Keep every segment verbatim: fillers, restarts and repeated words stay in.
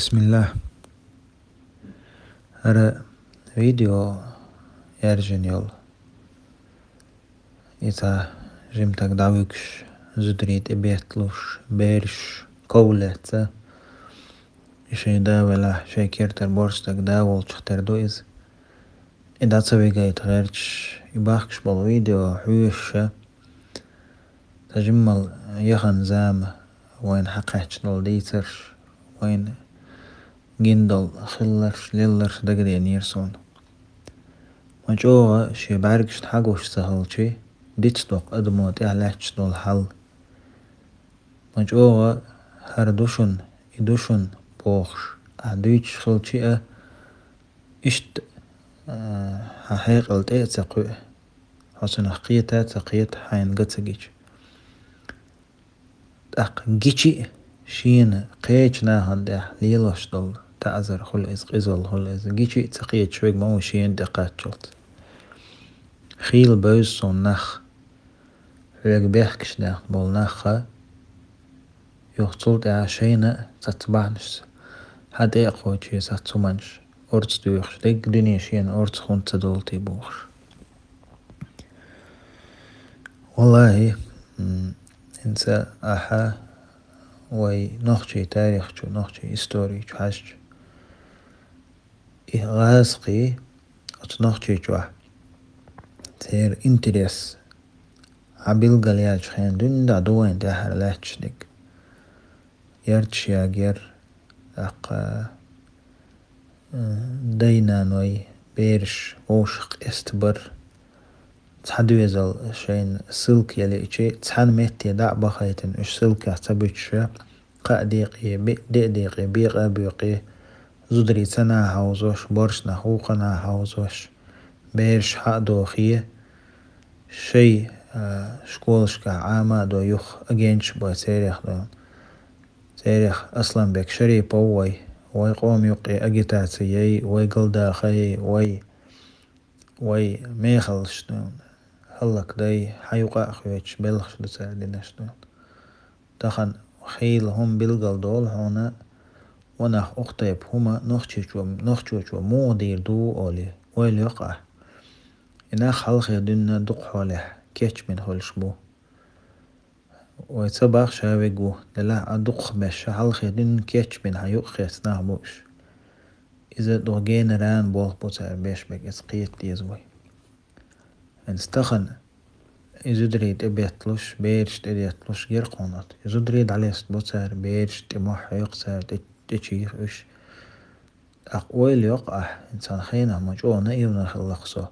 Бисмиллах. ХӀара видео яьржина йолу. Иза жимтаг дӀавуьгуш, зударий тӀе бетталуш, бераш ков лаьцна. И шайн да велахь, шайн кертара боьрша стаг да волчух тера ду иза. И дӀа ца вигайта гӀерташ, и бахкаш болу видео хьоьшуш, ца жиммал яхана зама, вайна хьакхаьчна долу дийцарш, вайна гина долу хилларш, лелларш дагадеънера суна. Ма чӀогӀа шен бӀаьргашна хьагуш ца хилчи, дицдоккху адамо тӀехь лаьтташ долу хьал. Ма чӀогӀа хӀара ду шуна, и ду шуна бохуш, ахь дуьйцуш хилчи а, иштта, а, хьан хьекъал тӀе а ца кхуьу, хьо цунах кхета а ца кхета, хьайна ган ца гича. ТӀаккха гичи а шена кхечу нахана тӀехь лелош долу таӀзар хуьлу иза, къизалла хуьлу иза, гичи а ца кхеташ верг ма ву шена тӀе кхаччалц. Хийла бевза суна нах, хьоьга бехкаш даьхна болу нахха, юха цул тӀаьхьа шайна а цаца бахьанаш, хьан тӀе а кхочий цаца хӀуманаш, орца доьхуш, дерриг дуьне шена орца хӀунда ца долу те бохуш. Валлахи, м, хӀинца ахьа вай нохчий тарих чу, нохчий истори чу хьаьжча, и гӀазкхий оцу нохчий чохь церан интерес хьан билгал яьлча хенан дуьйна дӀа ду вайн тӀаьхьара лаьтташ дерг. Ярташ ягар, тӀаккха, э, дай-наной, бераш вовшах къестабар, цхьа доьзал шайна ссылка ялийча, цхьана метте дӀа а бахийтина, уьш ссылкехь ца буьтуша, кхаа декъе, бе-, деа декъе, бекъа а боькъе, зударий цхьана хьовзош, боьрша нах вукхана хьовзош, бераш хьа а дохе, шай, а, школашкахь Ӏама а до, юха агенташ бой церах до. Церах Асланбек Шарипов вай, вай къоман юккъе агитаци яй, вай галдахай, вай, вай мехаллаш до, хӀаллакдай, хьан юкъа а хоьцуш, белхаш ду цара динарш до. Тахана хийла хӀума билгал долу хьуна, ванах укх тайпа хӀума нохчочо, нохчочо муха дийр ду олий, ойла йоккху ахь. И нах хьалхе дуьнна дукха хьолехь кечбина хуьлуш бу. Вай ца бах ша вег ву, делахь а дукхахберш хьалхе дуьнна кечбина хьан юкъахецна нах бу уьш. Иза дукха генаран болх бу цара беш берг, иза кхета деза вай. ХӀинца тахана и зударий тӀе бетталуш, бераш тӀе детталуш геркъонат. И зударий дӀалеста бу цара, бераш тӀе мохь хьоькху цара, тӀе, тӀе чийха уьш. ТӀаккха ойла йоккху ахь, хӀинца хенахь ма чӀогӀа наивна хилла-кх со.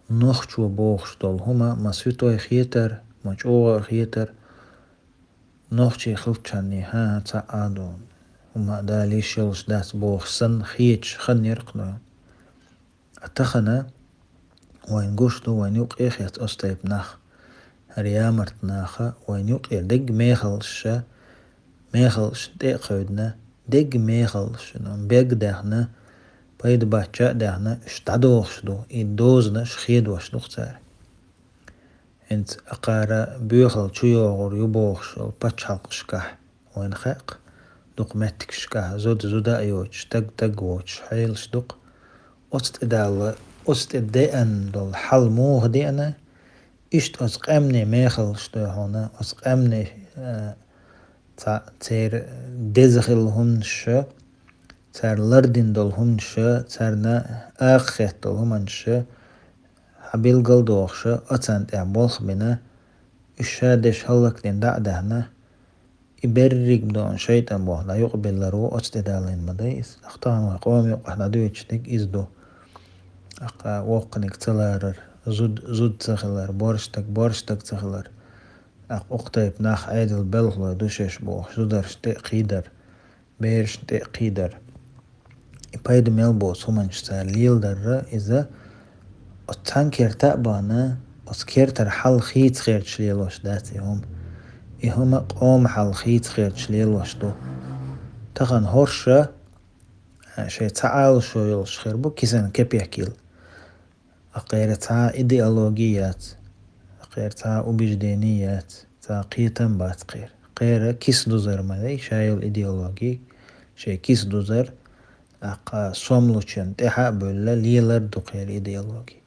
Нохчо бохуш долу хӀума ма святой хетар, ма чӀогӀа а хетар. Нохчий хилчхьанний, хӀан-хӀа, цхьаъ а ду, хӀума а Дала йиш йолуш дац бохуш санна хеташ хан яркъ ду. А тахана вайн гуш ду, вайн юкъе хец оцу тайпа нах. ХӀара ямарт наха вайн юкъера дегга мехаллаша, мехаллашна тӀе а кхевдина, дегга мехаллашна бег а даьхна, пайда бачча а даьхна, уьш дӀадохуш ду, и дозанаш хедош ду-кх цара. ХӀинца акхара боьхал чу йогӀур ю бохуш йолу пачхьалкхашкахь, вайна хаьа-кх, дукха меттигашкахь зуда зуда а йоцуш, стаг стаг воцуш хьелаш ду-кх. Оцу тӀе далла, оцу тӀе деана долу хьал муха деана, иштта оцу къаьмнийн мехаллаш ду хьуна, оцу къаьмнийн, а, цхьа церан деза хилла хӀуманаш, цара лардина долу хӀуманаш, царна акха хетта долу хӀуманаш, хьан билгал дохуш, оцарна тӀехь болх бина, уьш ша деш хӀаллакдина дӀа а даьхна, и берриг ма ду шайтӀан боху дӀа юкъабиллар ву, оцу тӀе далийна ма дай иза. Ахь тахана вайн къоман юкъахь дӀадуьйцуш дерг иза ду. Ахь воккханиг ца ларар, зуда зуда ца хилар, боьрша стаг боьрша стаг ца хилар. Ахь укх тайпа нах Ӏедал белхалой ду шаьш бохуш, зударшна тӀе а кхийдар, берашна тӀе а кхийдар. И пайда мел боцу хӀуманаш цара леладарра, иза оцу цхьана керта а бахана, оцу кертара хьал хийца хеташ лелош дац и хӀума. И хӀума къоман хьал хийца хеташ лелош ду. Тахана хӀорша, а, шайн цхьа Ӏалашо йолуш хир бу, кисана кепек йилла. Акхера цхьа идеологи яц, акхера цхьа убеждени яц, цхьа кхетам бац кхера. Кхера киса дузар ма дай, ша йолу идеологи, шайн киса дузар, тӀаккха сом лучун тӀехьа а бевлла, лелар ду кхеран идеологи.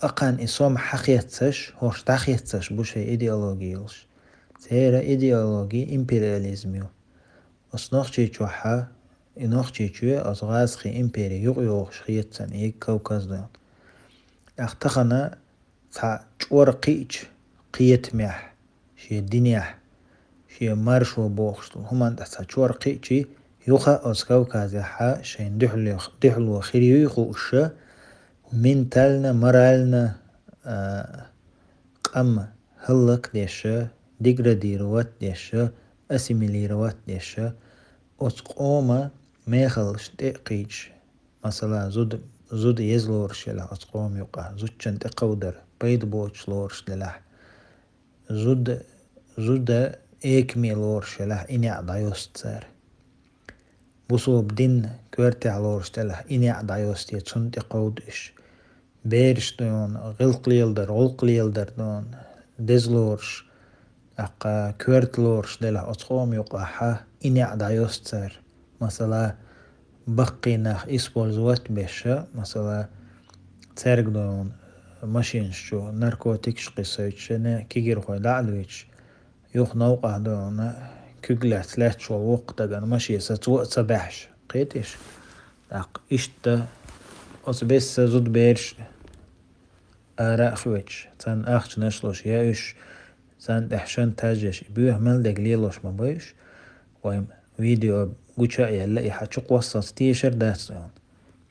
Акхарна и сом хьахеццаш, хӀорш дӀахеццаш бу шайн идеологи йолуш. Церан идеологи империализм ю. Оцу Нохчийчохь, и Нохчийчоь оцу гӀазкхийн импери юкъайохуш хета царна, и Кавказ ду. ТӀаккха тахана цхьа чӀор кхиъча кхетамехь, шен динехь, шен маршо бохуш долу хӀуманна тӀехь цхьа чӀор кхиъча, юха а оцу Кавказехь шайн дуьхьало, дуьхьало хир юй хууш, ментально, морально, а, къам хӀаллакдеш, деградировать деш, ассимилировать деш, оцу къоман мехаллашна тӀе а кхийдаш, масала, зуда, зуда еза лоруш елахь оцу къоман юкъахь, зудчун тӀекховдар пайда боцуш лоруш делахь, зуда, зуда экаме лоруш елахь, и неӀ дӀайоьсту цара. Бусалба дин коьртехь лоруш делахь, и неӀ дӀайоьсту, цунна тӀекховду уьш. Бераш дуьйна гӀиллакх леладар, гӀуллакх леладар дуьйна деза лоруш, тӀаккха коьрта лоруш делахь оцу къоман юкъахь, и неӀ дӀайоьсту цара. Масала, баккхий нах использовать беш, масала, цаьрга дуьйна машинаш чу наркотикаш кхиссийташ, шайна кегийрхой дӀа а лоьцуш, юха новкъахь дуьйна куьг лаьцна лаьтташ волу воккха стагана машен сацо а ца баьхьаш, кхетий шу? ТӀаккха иштта оцу бесса зудабераш ара а хьоьцуш, царна ахчанаш луш, я уьш царна тӀехь шантаж еш, и боьха мел дерг лелош ма бу уьш. Вайн видео гуча а елла, и хьан чукхоссалц тешар дац вайна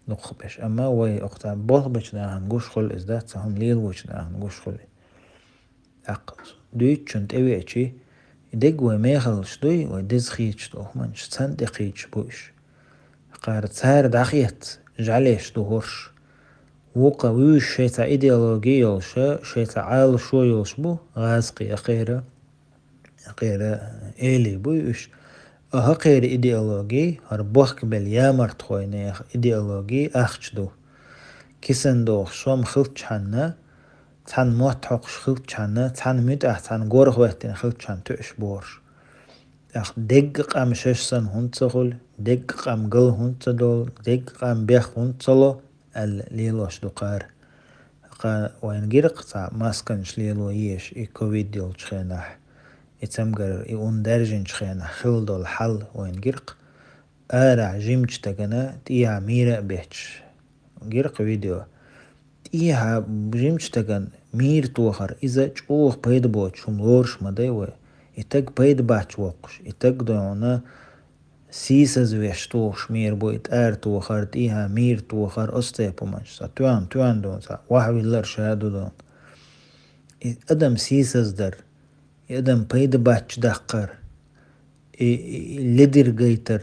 дукхахберш. Амма вай окху царна болх бечу нахана гуш хуьлу иза, дац, цхьа хӀума лелочу нахана гуш хуьлу. ТӀаккха дуьйцучунна тӀевеачи, и дерг вай мехаллаш дуй, вай деза хеташ долу хӀуманаш царна тӀе кхийдаш бу уьш. Кхара цара дӀахецна жӀаьлеш ду хӀорш. Вукху вуьйш шайн цхьа идеологи йолуш, шайн цхьа Ӏалашо йолуш бу гӀазкхий, акхера, акхера элий буй уьш. А хӀокхеран идеологи, хӀара бохкабелла ямартхойн нехан идеологи ахча ду. Кисана дохуш сом хилчхьанна, цхьана мотт хьокхуш хилчхьанна, цхьана муьтӀахь, цхьана гор хӀоьттина хилчхьанна тоьуш борш. ТӀаккха дегга къам шаьш санна хӀунда ца хуьлу, дегга къам гал хӀунда ца долу, дегга къам бех хӀунда ца ло, аьлла лелош ду кхара. Кха, вайна гира-кх цхьа масканаш лело езаш и ковид йолчу хенахь, и цамгар, и ун даьржинчу хенахь хилла долу хьал вайна гира-кх. Арахь жимачу стагана тӀехьа мийра а бетташ гира-кх видео. ТӀехьа жимачу стагана мийра тохар, иза чӀогӀа пайда боцуш хӀума лоруш ма дай вай. И стаг пайда бац воккхуш, и стаг дуьйна сийсазвеш тухуш мийра бу, и тӀара тохар, тӀехьа мийра тохар, оцу тайпа хӀуманаш. Цхьа тоьхна, тоьхна дуьйна, цхьа вахьавиллар ша ду дуьйна. И адам сийсаздар, и адам пайда бац даккхар, и, и, и ледир гайтар,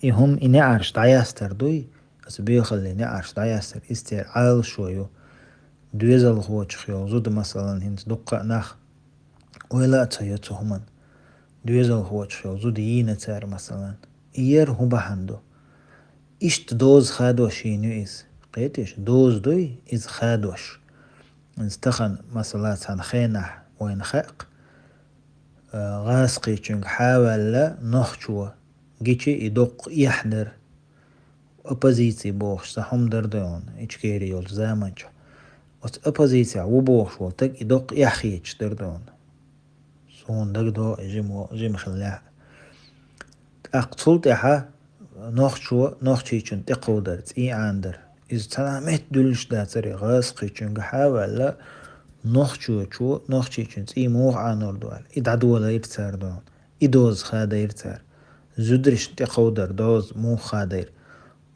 и хӀума, и неӀарш дӀаястар дуй, аса боьхаллин неӀарш дӀаястар, иза церан Ӏалашо ю. Доьзалхочух йолу зуда, масалан, хӀинца дуккха а нах ойла а ца йо цу хӀуманна. Доьзалхочух йолу зуда йийна цара, масалан. И яра хӀун бахьана ду? Иштта доза хадош йийна ю иза. Кхетий шу, доза дуй иза хадош. Иза тахана, масала, цхьана хенахь вайна хаьа-кх, а, гӀазкхичуьнга хьа а ваьлла, нохчо гича и доккха эхь дара. Оппозици бохуш цхьа хӀума дара дуьйна, Ичкери йолчу заманчохь. Оцу оппозицехь ву бохуш волу стаг и доккха эхь хеташ дара дуьйна. Суна дагадогӀу и жима, жима хиллехь а. ТӀаккха цул тӀаьхьа нохчо Нохчийчун тӀекховдар, цӀий Ӏанадар. Иза цхьана метта дуьллуш дацара, гӀазкхичуьнга хьа а ваьлла, нохчочо Нохчийчун цӀий муха Ӏанор ду аьлла, и дӀадолайра цара дуьйна. И доза хадайра цара. Зударшна тӀекховдар доза муха хадайра.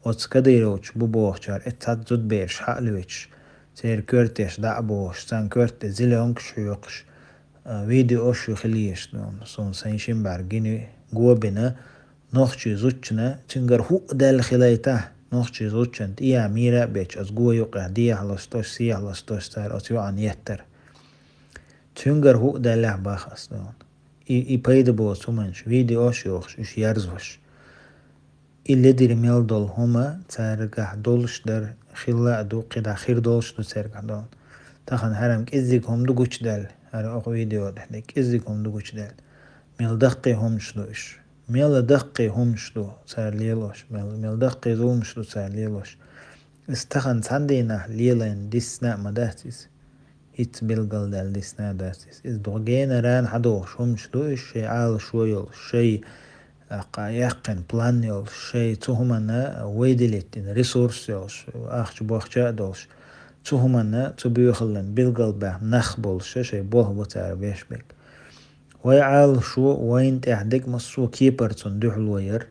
Оцу Кадыровчу бу бохучара, эццхьацца зудабераш хьа а лоьцуш, церан коьртеш дӀа а бохуш, царна коьрта тӀе зелёнкаш хьоькхуш, а, видеош ю хила езаш дуьйна. Суна сайн шин бӀаьрг гина ю, го бина, нохчий зудчунна, цуьнгара хӀуъа даьлла хилайтахь, нохчий зудчунна тӀехьа мийра а бетташ, оцу го юкъехь дехьа ластош, сехьа ластош цара оцу йоӀана еттара. Цуьнгара хӀуъа даьллехь боху ас дуьйна. И, и пайда боцу хӀуманаш, видеош йохуш, уьш ерзош. И ледира мел долу хӀума царгахь долуш дара, хилла а ду, кхидӀа хир долуш ду царгахь долу. Тахана хӀара-м кӀеззиг хӀума ду гучудаьлла, хӀара оха видео тӀехь дерг кӀеззиг хӀума ду гучудаьлла. Мел даккхий хӀуманаш ду уьш. Мел даккхий хӀуманаш ду цара лелош, мел, мел даккхий зуламаш ду цара лелош. Иза тахана цхьана дийнахь лелийна дисна а ма дац иза. ХӀинца билгалдаьлла дисна а дац иза. Иза дукха генара хьадогӀуш хӀуманаш ду, иза шайн Ӏалашо йолуш, шайн, а, кхаъ яьккхина план йолуш, шайн цу хӀуманна вай дилиттина ресурс йолуш, ахча-бохча а долуш, цу хӀуманна, цу боьхаллина билгалбаьхна нах болуш, шайн болх бу цара беш берг. Вай Ӏалашо, вайна тӀехь дерг массо а кепара цунна дуьхьало яр,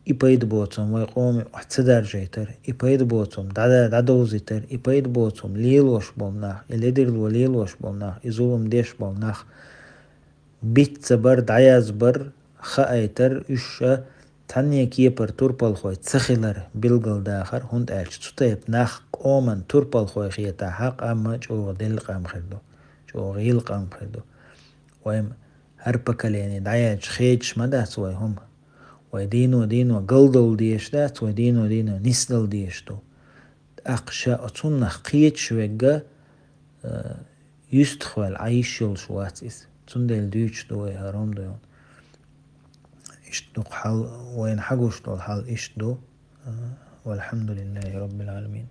и пайда боцу хӀума вай къоме охьа ца даржийтар, и пайда боцу хӀума дӀа-, дӀадовзийтар, и пайда боцу хӀума лелош болу нах, и ледарло лелош болу нах, и зулам деш болу нах, биц ца бар, дӀаязбар, хаийтар, уьш ша цхьанне кепара турпалхой ца хилар билгалдахар, хӀунда аьлча цу тайпа нах къоман турпалхой хетахь, хьан къам чӀогӀа делла къам хир ду, чӀогӀа гӀийла къам хир ду. Вай хӀара поколение дӀаяьлча хедаш ма дац вай хӀума. Вай дийно-дийно галдала дезаш дац, вай дийно-дийно нисдала дезаш ду. ТӀаккха ша оцуннах кхеташ верг, а, юьстахваьлла Ӏан йиш йолуш вац иза. Цундела дуьйцуш ду вай хӀара хӀума ду. Иштта ду хьал, вайна хьагуш долу хьал иштта ду. А, валхьамдулиллахӀи роббил Ӏаламин.